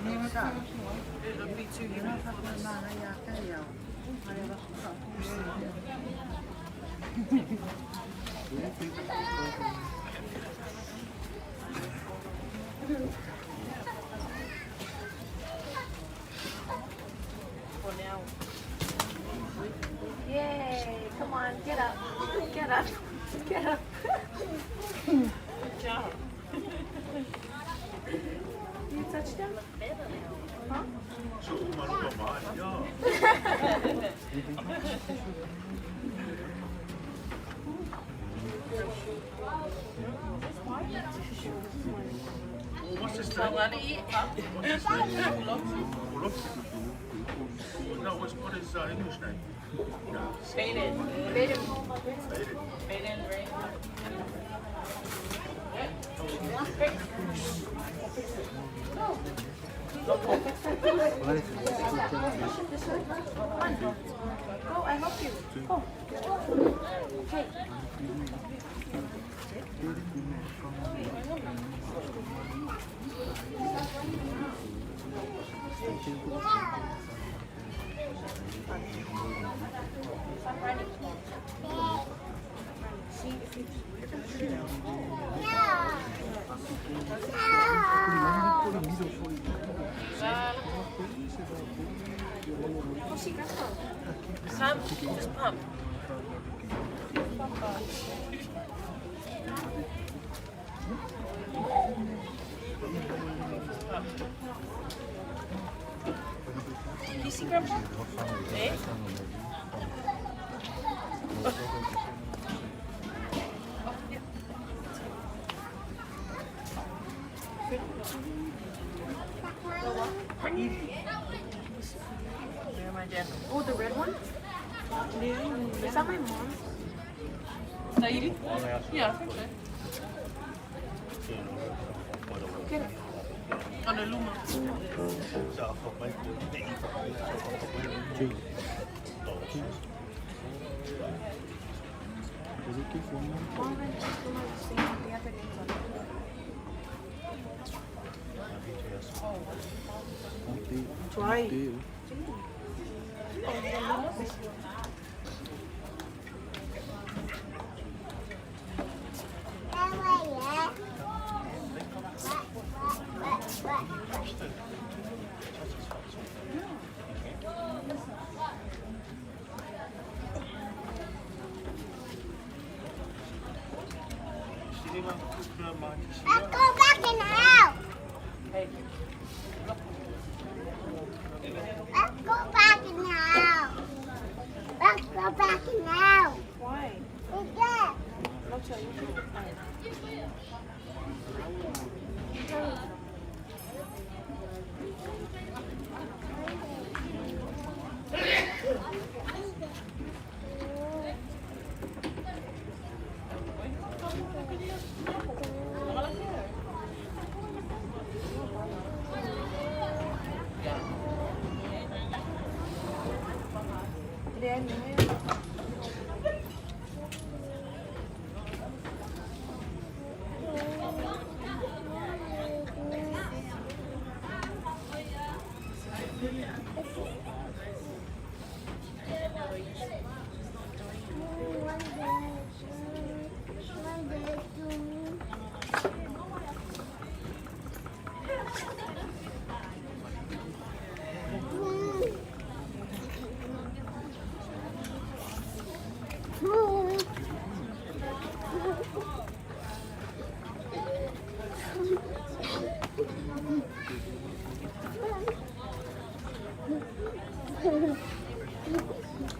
It'll be too heavy for this. For now. Yay! Come on, get up. Get up. Get up. Good job. You touched him? Huh? What's his name? What's his name? No, what is English name? Baden. Baden. Baden, right? Come on. Go, I help you. Go. Hey. Stop running. See if you Go see Grandpa. Pump. Just pump. Just pump. Do you see Grandpa? Eh? Where am I, Jen? Oh, the red one? Is that my mom's? Saidi? Yeah, I think so. Get it. On the Luma. Mom and Luma the same. They have their names on it. Try. Let's go back in the house. Hey. Let's go back in the house. Let's go back in the house. Why? Yeah. I'll tell you.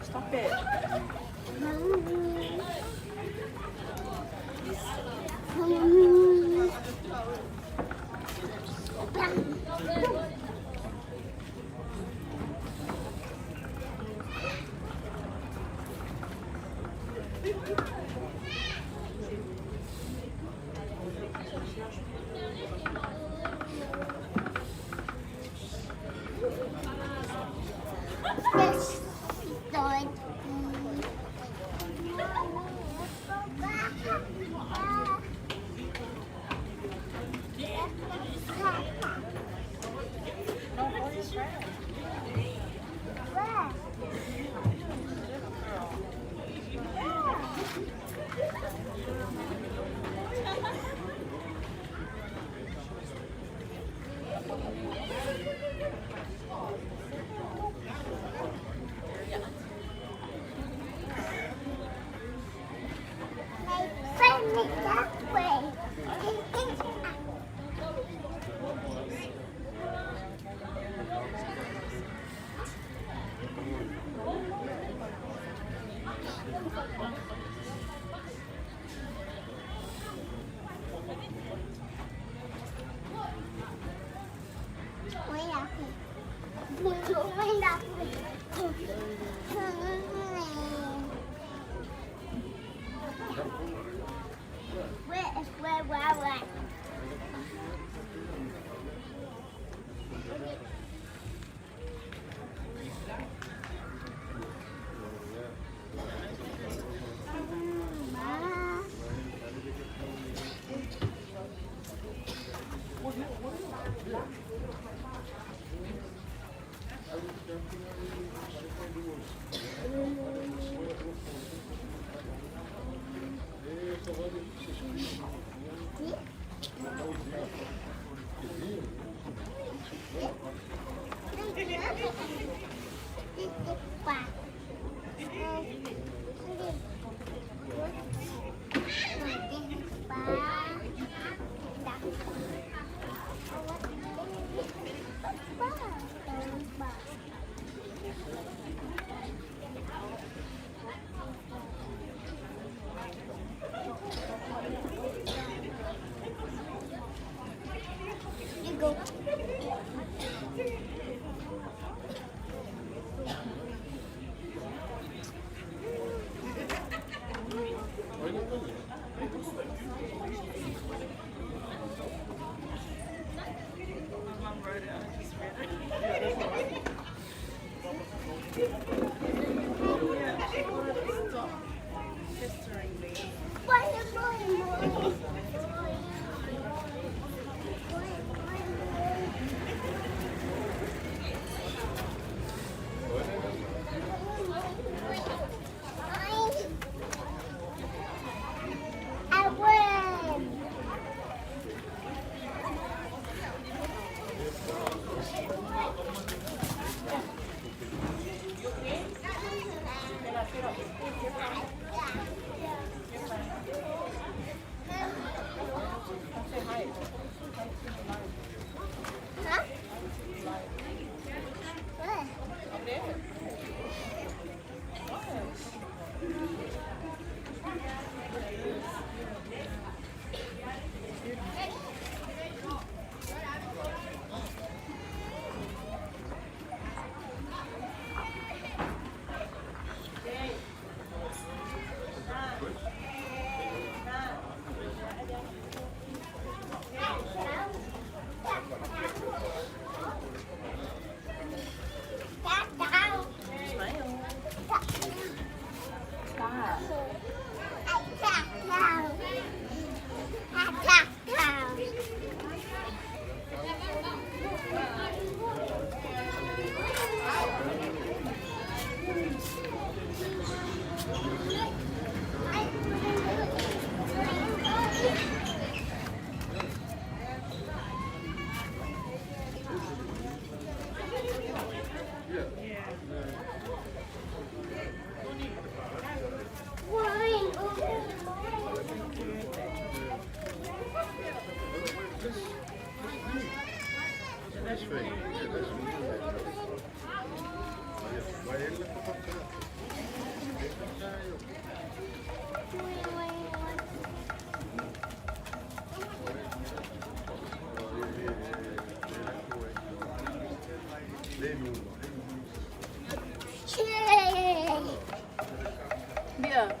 Stop it. This dog. My friend is that way. Where is where? Ma. You go. My mum wrote it, I just read it. Yeah, she wouldn't stop pestering me. I win. Huh? Where? Yeah.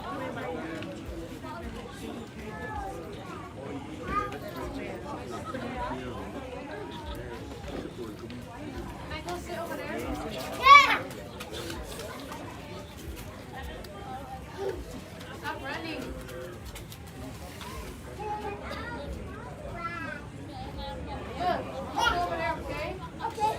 Can I go sit over there? Yeah. Stop running. Look, go over there, okay? Okay.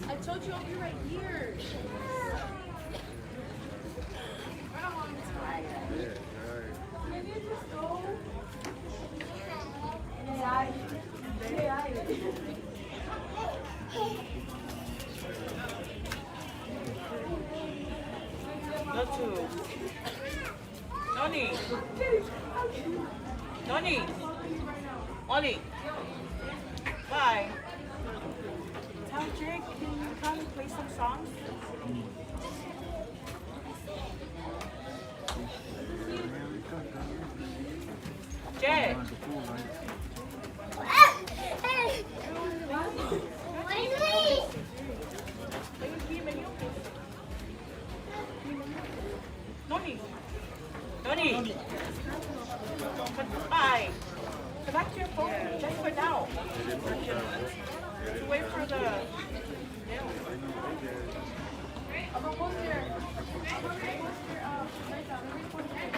I told you I'll be right here. I'm tired. Can you just go? Not two. Noni. Noni. Ollie. Bye. Tell Jake, can you come play some songs? Jake. Noni. Noni. Bye. Connect your phone just for now. To wait for the nails. I'm gonna post your. I'm gonna post your write down. I'm gonna post your-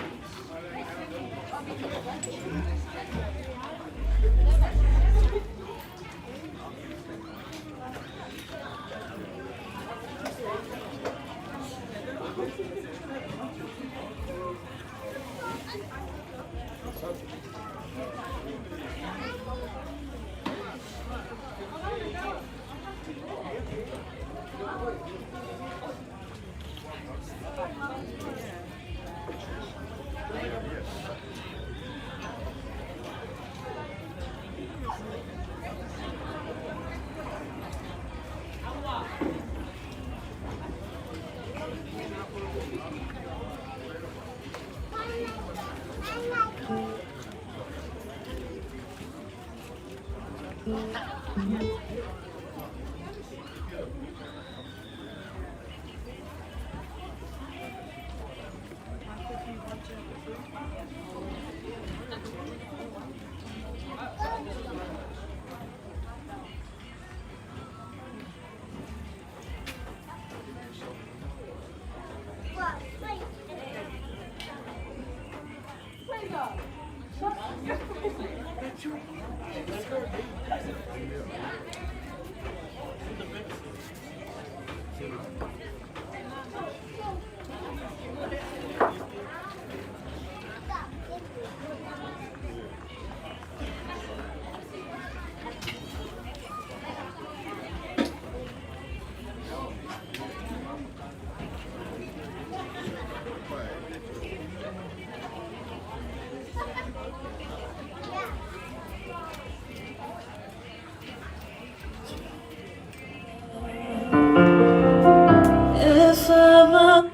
If I'm a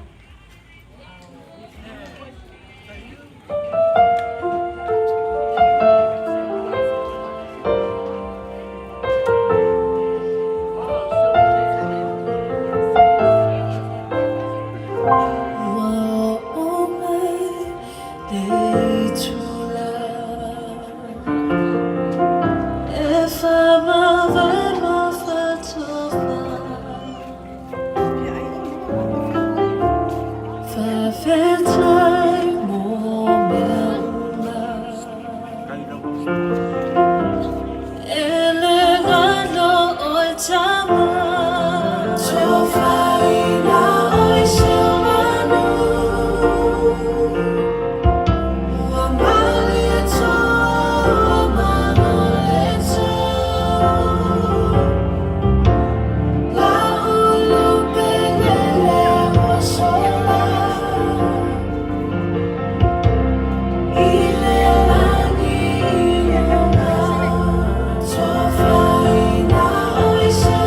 我美得出来。If I'm a va fa to fa, fa fe tai mo mea E le galo o tama, to whaina o i se manu. Ua mali e tō, ua mana e tō. La ulu pelele ua sola. I le lani i luga, tō whaina o i se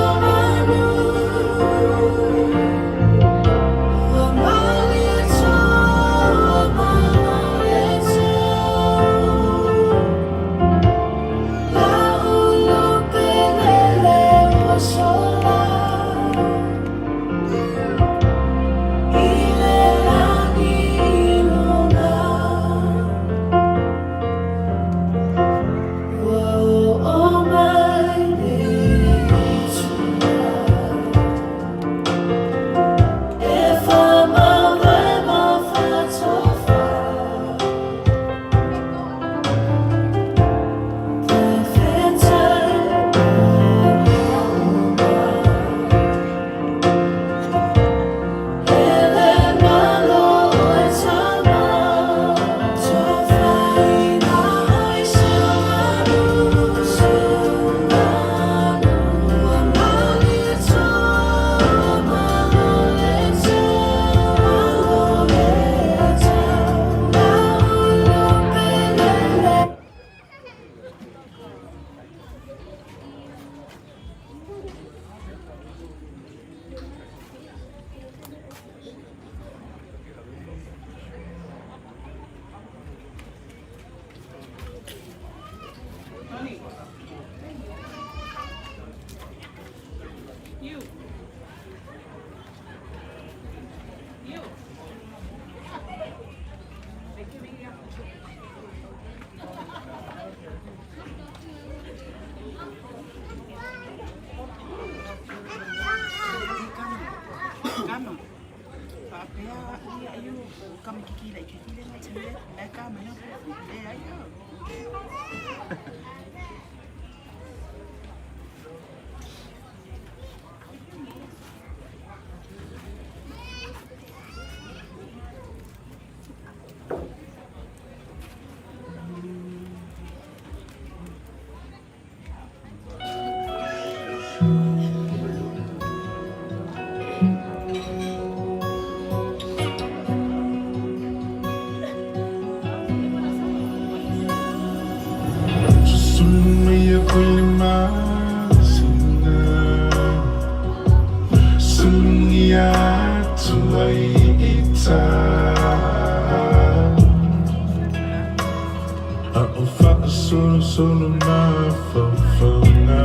Solo mafaufauga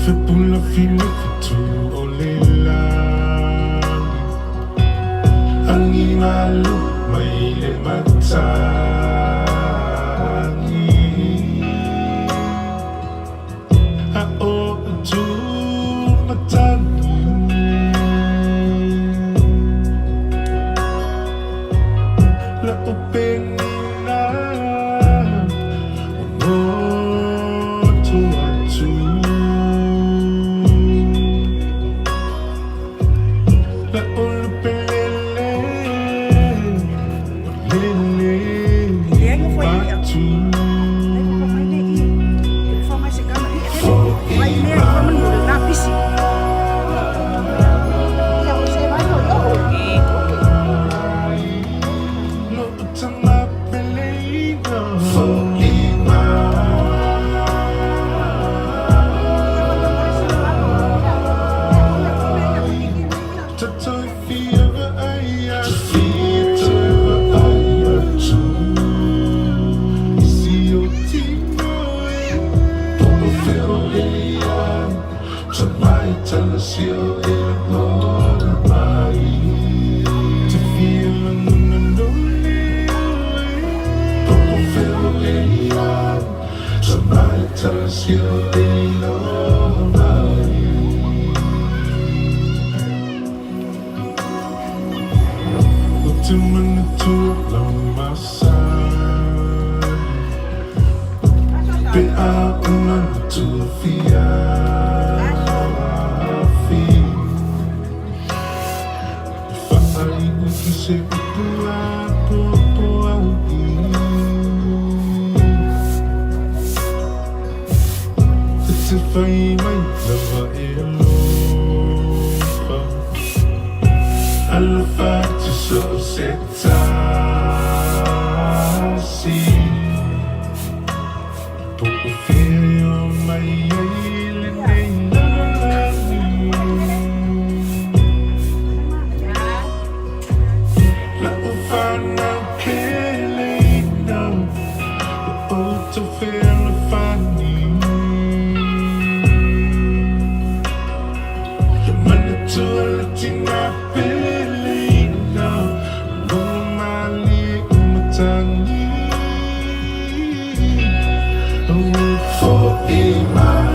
Fepula fila fitu o le lagi Angi malu mai le matagi A o atu matagi La upenina o motu atu La ulupelele o lele atu Lo utama peleina Fo'i mai Te fia ai atu I si o tino e Popo feo e ai Ta mai tala si o e ngona mai Te fia languna no leo e Popo feo e ai Ta mai tala si o e ngona mai O te mana tua lau masani Pe a una tua fia fi Whaari uki se upu a popo au i Te te whai mai lava e alofa Alofa te so se tasi Po o whio mai ai le nei lalani La o whanau pele nau O tau whela whani Ia mana tua le tina pele nau Lunga mali o matangi Fo'i mai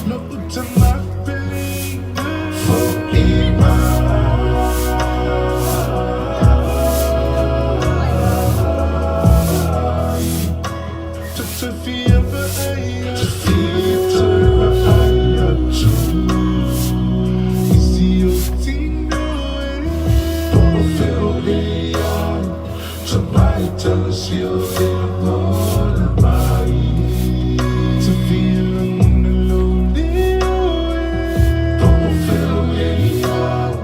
Lo utama pele Fo'i mai Te fia ai Te fia ai atu I si o tino e Popo feo e ai Ta mai tala si o e ngona mai Te fia languna lo leo e Popo feo e ai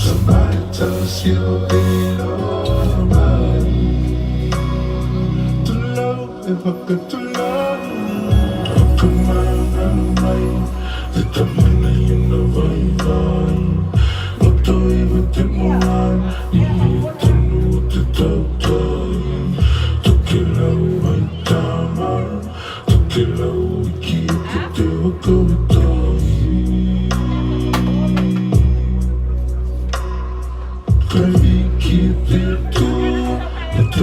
Ta mai tala si o e ngona mai To love e whaka to love Whakamana mai Te tamana i na vai vai O toi wa te moan I e tonu o te tautai Toke lau ai tama Toke lau i ki e te te waka o tai Kai ki te atua Ele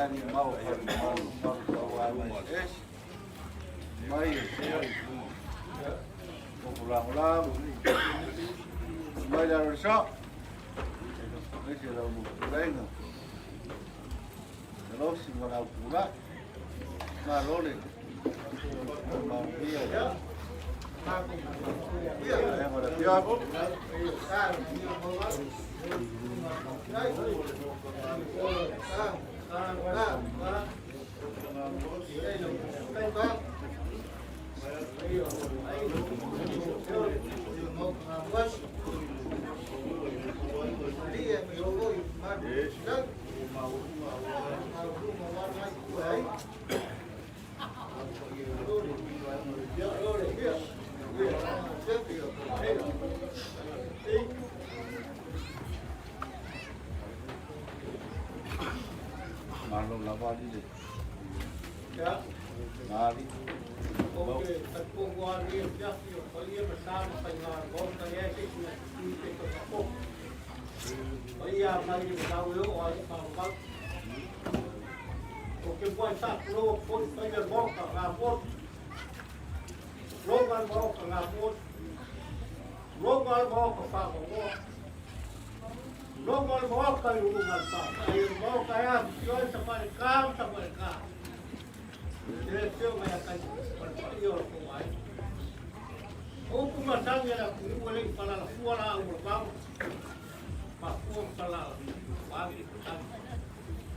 lani mau malu malu tau mai es mai o pulang ulang mai la rosa mai se la mu lenga lo si mo la pula ma lo le ma via ya Malo lava li le. Ya. Mali. Okay, tatpong wari ya yo paia masama pa nga ko kaya si si ko ko. Paia mai ni tau yo o ai pa pa. O ke boy sa lo po pa ya mo ka ga po. Lo ga mo ka ga po. Lo ga mo ka pa ko. Lo ga mo ka yu ga pa. Ai mo ka ya yo sa pa ka sa pa ka. Le sio mai ka pa yo ko ai. O ku masangi la ku wale pala la fua la u pa. Pa fua pala la. Pa ni ta.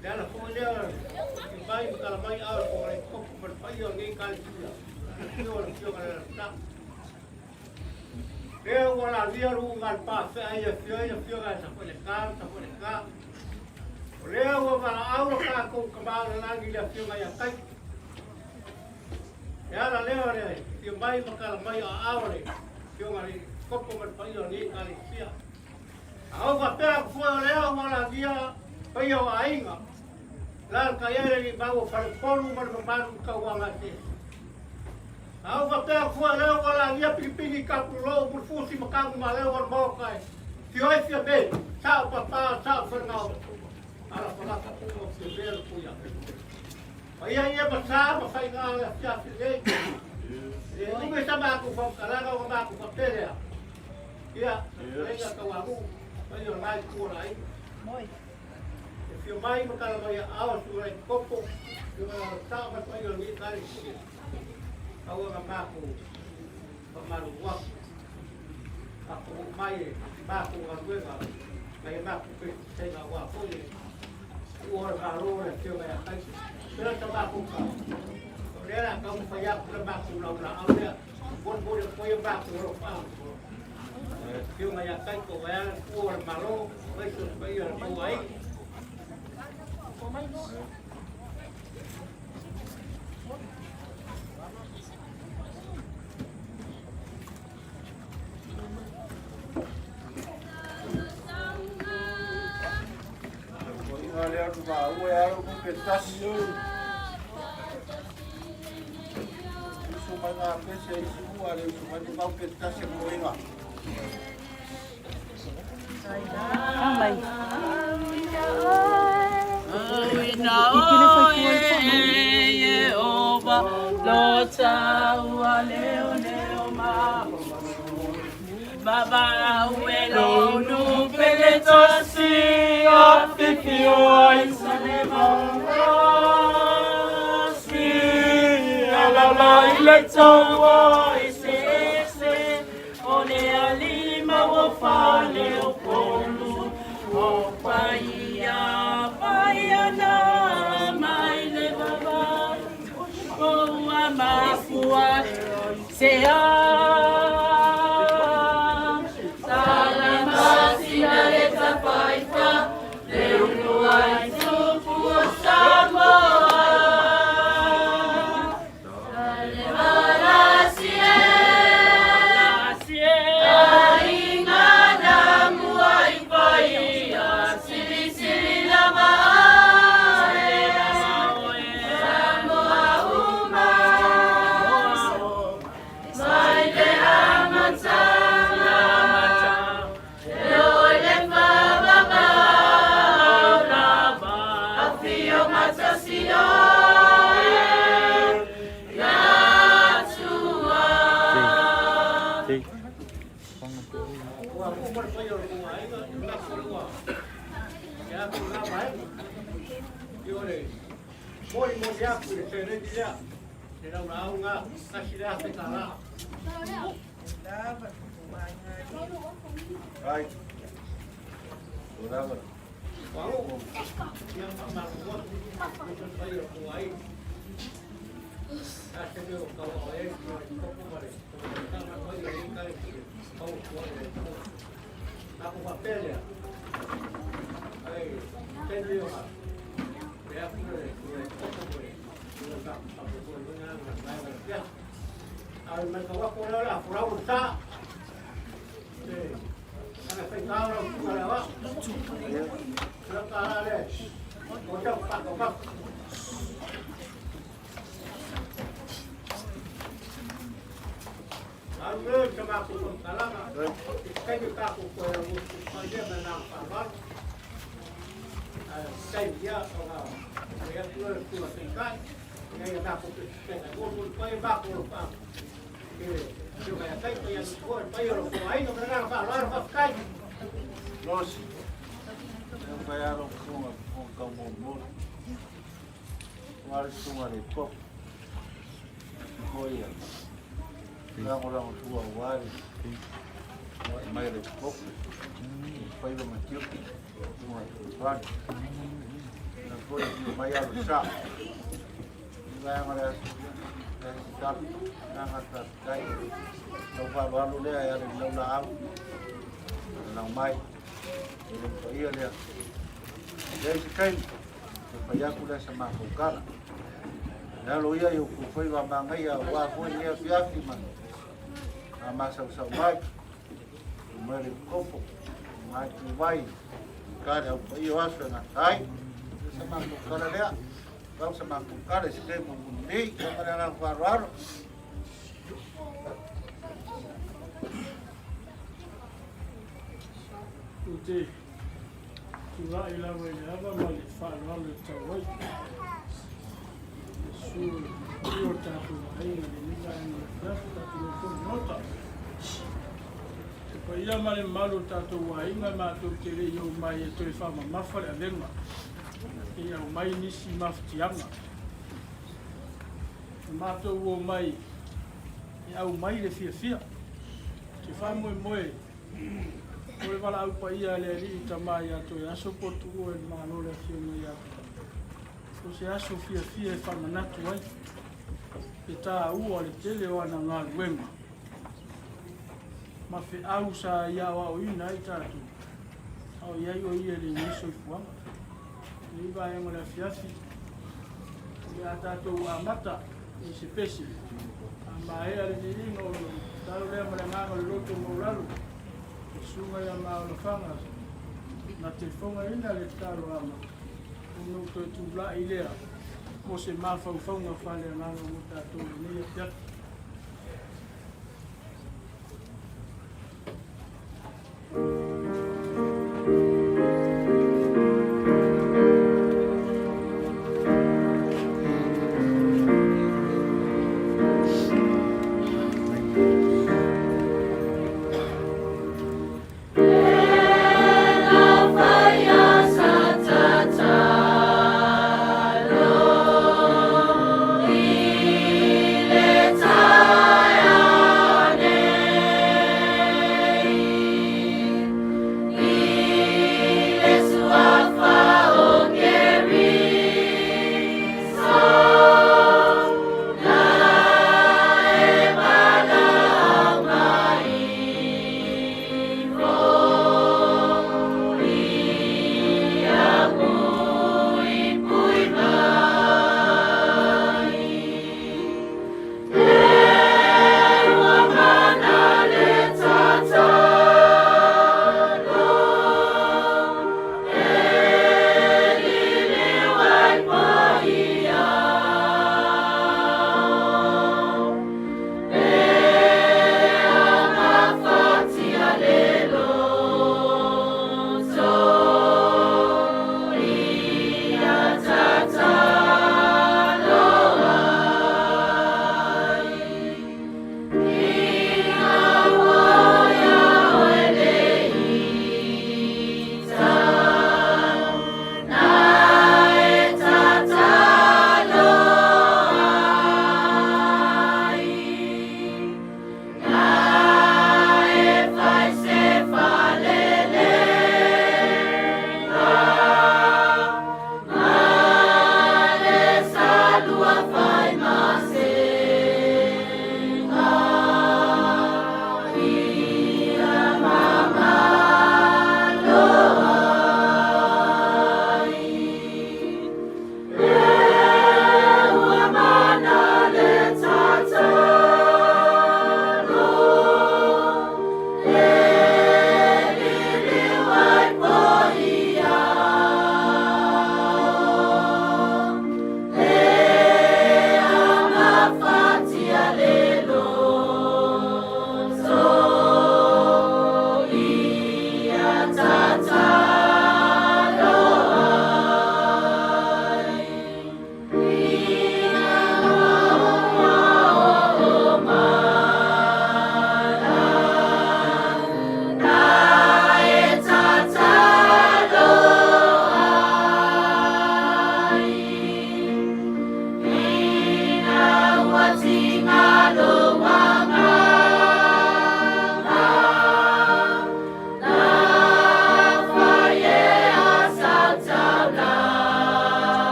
Le la fua le ke mai ka la mai a ko le ko ko pa yo ngi ka sia. Yo la sio ka la ta. Le wa la via ru ngal pa fe ai fio ai fio ga sa ko le ka sa ko le ka. O le wa ma au ka ko ka ma la ngi le fio ga ya kai. E ala lea le fio mai ma kala mai a ao le fio ga le kopo ma pa io ni ka le sia. Au ka pea fua le au wala dia pa io ainga. La ka ia le ba o fale polu ma le malu ka wanga te. Au ka pea fua le au wala dia pili ka pulo fusi ma ka ma le wala mo kai. Fio ai fio be sa pa pa sa fa na. Ala fa ka pu fio be ku ya. Pa ia ia pa sa ma fai ngā le fia fi le. E ume sa ma ku fa kala ka ma ku fa pele. Ia, le ka wa mu. Pa ia lai ku lai. Moi. E fio mai ma kala mai ao su lai kopo. Fio mai sa ma pa ia ni kali si. Au nga ma ku pa maru wa. Pa ku mai e ma ku ga luega. Mai ma ku pe se ga wa ko ye. Ua ka ro le fio mai kai. Pera ta ma ku ka. O le la ka mu fa ya ku ma ku la la au le. Bon bo le ko ye ma ku ro pa. Fio mai kai ko wa ku o malo mai su pa ia ko ai. Ko inga le atu ma ue aro ku ke tasi. Usu mai ngā pese i su ua le usu mai ni mau ke tasi ko inga. Mai. Baba welo nu pele tosi a fifio ai sane si ala la ile tawa i se se o le alima o fale o polu o paia paia na mai le baba o a mafua se a Ua kuu ma le paia o le tou aiga, i le lafo le ua e atu i lena vaega. I o le molimoli atu i le seleni lea, le laulaau lena, $1,000. Ai. Ua lava. Ua ia faamalulu atu i le paia o le tou aiga. A se mea o tau ai ma le kopo ma le tama paia o le ekalesia, pau atu ai le Atua. Tatou faapea lea, ai taimi o le atu le kopo ma le A o le matau atu o lea o le a folau le sa. Ana faigā o lau susuga le aoao. O lau tala lea, o te au whakamafu. Alu lea i sa matou faamatalaga, i se taimi tatou toe aumotu mai lea ma le agaga faaaloalo. Ae o se taimi, ia, ona fai atu lea o le Susuga Taitai, ina ia matou fesoasoani. Molimoli mai ai matou alofaaga i le Afioga ia Taito, ia aemaise foi le paia o lo outou aiga. Ma le agaga faaaloalo, faafetai. Losi. E fai alo funga funga kau mo mo. Wale sunga le kop. Koia. Lango lango tua wale. Mai le kop. Fai lo matiu. Tunga wale. Na foi mai alo sa. Vaega le aso le talo. Nanga ta tai. Lau faaaloalo lea e ala i lau laau. Lau mai. E le paia lea. Lea i se taimi. E fai atu lea sa matou tala. E alo ia i o outou faiva manaia aua foi lenei afiafi ma a masausau mai. Mai le kopo. Mai vai. Ka le au paia o aso e gata ai. Sa matou tala lea. Pau sa matou tala i se taimi mulimuli. Ma le agaga faaaloalo. Ou te tulai lava i le ava ma le faaaloalo e tau ai. E susu i le paia o le tatou aiga i lenei vaega o le afiafi, tatou nofo i le Maota. Le paia ma le mamalu o le tatou aiga, matou te le i oo mai e toe faamamafa le avega, se i aumai nisi mafatiaga. Na matou o mai e aumai le fiafia. Ou te faamoemoe o le valaau paia a le Alii Tama ia Toeaso po o Tuua i le Malo le Afioga ia O se aso fiafia e faamanatu ai le taua o le tele o ana galuega ma feau sa ia aoaoina ai tatou a o i ai o ia i lenei soifuaga. Lenei vaega o le afiafi, o le a tatou amata i se pese. A maea le viiga o le tatalo lea ma le agaga o le loto maualalo, le susuga ia Maolofaga na te fogaina le tatalo amata, ona ou toe tulai lea mo se mafaufauga faaleagaga mo tatou i lenei afiafi.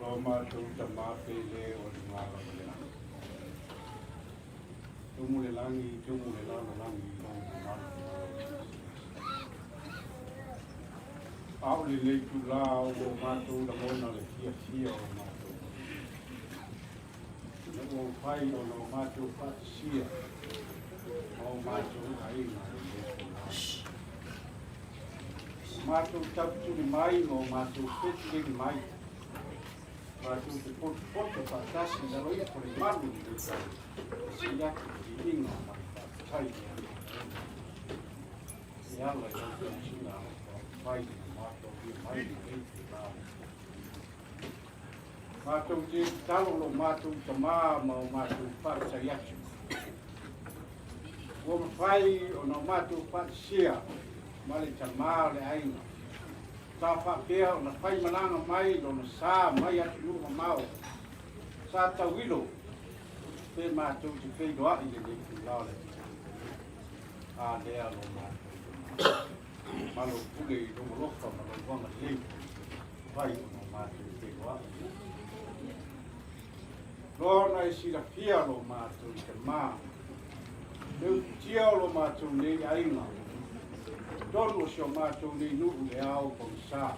Lo matou Tamā pele o i luga lava le lagi. Tumu le lagi, tumu le lalolagi i lou mamalu ma lou eseese. A o lenei itulā ua o matou lagona le fiafia o matou manuia. Ina ua mafai ona o matou faatasia ma o matou aiga i lenei itulā. Ua matou taputuli mai ma o matou fetuleni mai, matou te potopoto faatasi i lalo ifo o le malu i lenei tau, e sili atu le viiga ma le faafetai i le Alii. E ala i lau tausiga alofa ua mafai ona matou aulia mai lenei itula. Matou te tatalo lo matou Tamā ma o matou faafetai atu. Ua mafai ona o matou faatasia ma le Tamā o le aiga. Sa faapea ona faimalaga mai lona sa mai atunuu mamao. Sa tauilo pe matou te feiloai i lenei itula o le atunuu. A lea lo matou Tamā. Ma lou pule i lou alofa ma lou agalelei. Fai ona o matou feiloai. Loa ona e silafia lo matou Tamā, le ututia o lo matou nei aiga, totonu o si o matou nei nuu i le ao pogisa,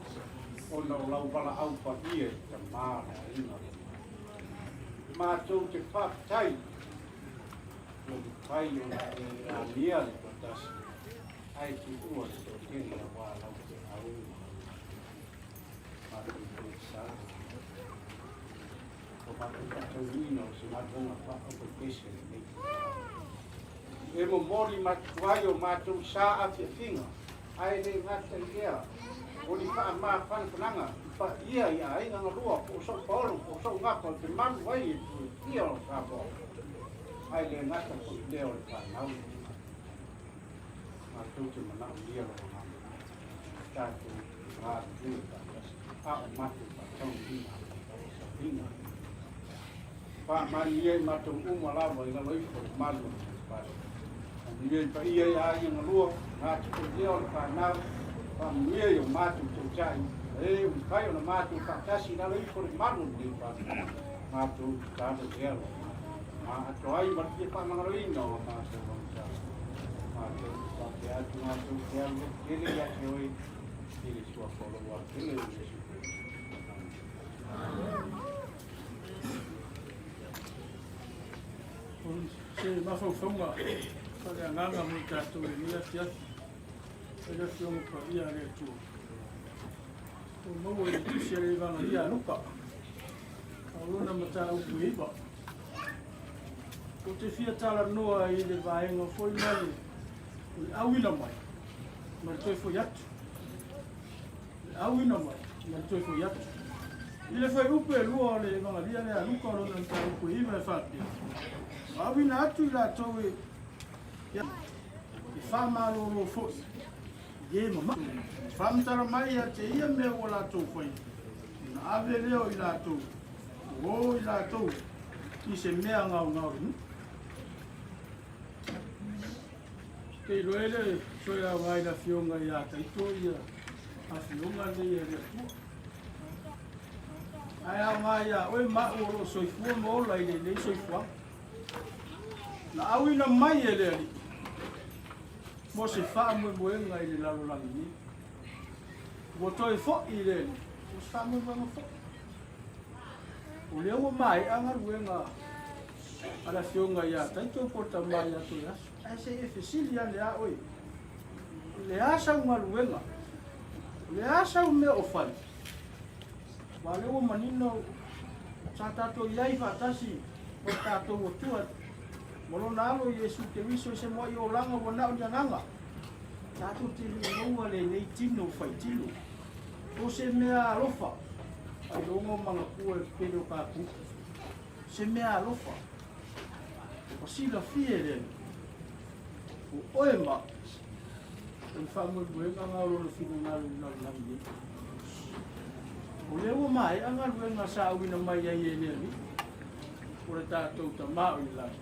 ona o lau valaau paia i le Tamā o le aiga. Matou te faafetai ua mafai ona e amia le toatasi ae tuua le toatele aua lau feau ma lau matou te tatalo. Ua matou faataunuuina o se galuega faaaupaipese lenei. E momoli matuai o matou sa afiafiga, ae le gata i lea, o ni faamafanafanaga i paia i aiga na lua, po o sou paolo, po o sou gafa, ou te malu ai e tuatia o Samoa, ae le gata foi i lea o le fanau. Matou te manaomia lou agaga, tatou galulue faatasi, a o matou faataunuuina sauniga. Faamanuia i matou uma lava i lalo ifo o le malu o le Fale. Faamanuia i paia i aiga na lua, gata foi lea o le fanau, faamanuia i o matou taitai, e ua mafai ona matou faatasi i lalo ifo o le malu o lenei fale. Matou tatalo lea lo matou ma atoa ai ma le fia faamagaloina o matou agatala. Matou te faapea atu matou te alofa tele ia te oe i le suafa o lou Alo pele o Iesu Keriso. Amene. O se mafaufauga faaleagaga mo i tatou i lenei afiafi, e le Afioga Paia a le Atua. Ua maua i le Tusi a le Evagalia a Luka, a o lona mataupu e 9. Ou te fia talanoa i le vaega foi lale o le auina mai ma le toe foi atu. Le auina mai ma le toe foi atu. I le fuaiupu e 2 o le Evagalia lea a Luka o lona mataupu e 9 e faapea, Ua auina atu i latou e e faamalolo foi i e mamalu. Faamatala mai ia te ia mea ua latou faia, ona ave lea o i latou, o i latou i se mea gaogao i nuu. Te iloa e le toe aoga i le afioga ia Taito ia afioga nei a le Atua. Ae aoga ia oe ma au o lo o soifua ma ola i lenei soifuaga. Na auina mai e le Alii mo se faamoemoega i le lalolagi nei. Ua toe foi i le Alii mo se faamoemoega foi. O lea ua maea galuega a le afioga ia Taito po o le tama ia Toeaso. Ae se i e fesili ane a oe, o le a sau galuega? O le a sau mea o fai? Aua o lea ua manino sa tatou i ai faatasi ma le tatou Atua ma lona Alo Iesu Keriso i se moa'i olaga ua na o ni agaga. Tatou te le i maua lenei tino faitino. O se mea alofa, ailoga o mangatua e pele o kaku. Se mea alofa, ua silafia e le Alii, o oe ma au, o le faamoemoega na o lona finagalo i le lalolagi nei. O lea ua maea galuega sa auina mai ai e le Alii, o le tatou Tama o i le lagi,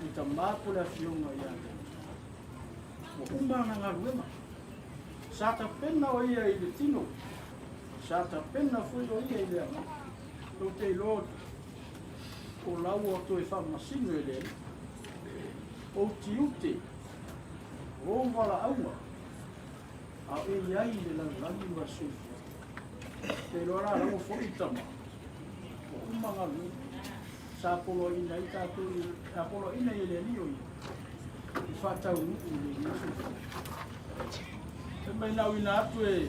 le Tama po o le Afioga ia tatou. Ua uma ana galuega. Sa tapena o ia i le tino, sa tapena foi o ia i le agaga. Tou te iloa o la ua toe faamasino e le Alii. Ou tiute, o ou valaauga, a o e i ai i le lalolagi ma le soifua. Te iloa la la ua foi tama, ua uma galuega. Sa poloaiina ai tatou, sa poloaiina i le Alii o ia, e faataunuu i lenei soifua. E mai na auina atu e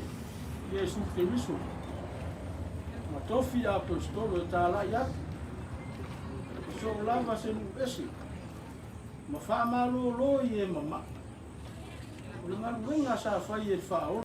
Iesu Keriso ma tofi aposetolo e talai atu e soo lava se nuu ese ma faamalōlō i e mama'i. O le galuega sa fai e le Faaola.